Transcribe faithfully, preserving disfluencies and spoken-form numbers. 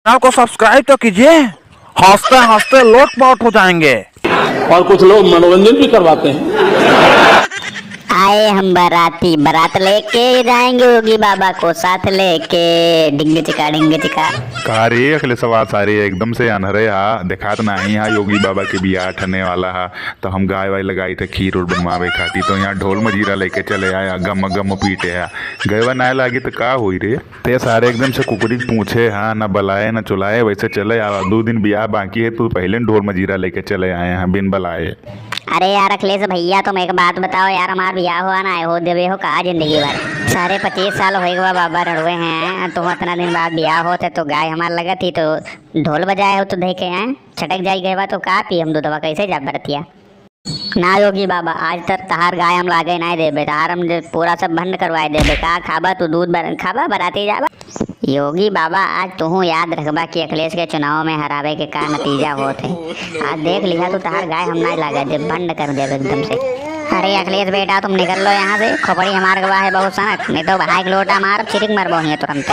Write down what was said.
चैनल को सब्सक्राइब तो कीजिए, हँसते हँसते लोटपोट हो जाएंगे। और कुछ लोग मनोरंजन भी करवाते हैं। आए हम बाराती, बारात लेके जाएंगे योगी बाबा को साथ लेके, डिंग चिका, डिंग चिका। का रे अखिलेशवा, सारे एकदम से अन्हरे हा, देखात नाही हा योगी बाबा के बियाह ठने वाला हा, तो हम गाय वाय लगाई थे खीर उर बनवावे खातिर, तो यहाँ ढोल मजीरा लेके चले आया, गम गम पीटे हा, गयवा नाय लागी तो का होई रे? ते सारे एकदम से कुकुरी के पूछे हा, ना बलाए ना चुलाए, वैसे चले आवा, दो दिन बियाह बाकी है, तू पहले ढोल मजीरा लेके चले आए हैं बिन बलाए। अरे यार अखिलेश भैया, तुम एक बात बताओ यार, हमार बियाह हुआ ना हो देवे हो का जिंदगी भर? सारे पच्चीस साल हो गवा बाबा रड़ुए हैं, तुम इतना दिन बाद बियाह होते तो गाय हमार लगत ही तो ढोल बजाए हो तो देखे हैं, छटक जाई गए बा तो का पी हम दूधवा, कैसे जा बरतिया? ना योगी बाबा, आज तक तहार गाय हम लागे नाय देबे, तहार हम जे पूरा सब बंद करवाए देबे। का खाबा तू, दूध बर-, खाबा, बराती जाबा? योगी बाबा, आज तुहू याद रखबा कि अखिलेश के चुनाव में हरावे के का नतीजा होत है। आज देख लिहा तू, तहार गाय हम नाय लागे देब, बंद कर देब एकदम से। अरे अखिलेश बेटा, तुम निकल लो यहाँ से, खोपड़ी हमार गवा है बहुत सनक, नहीं तो बहाए के लोटा मार, छिरिक मरबो हिये तुरंत।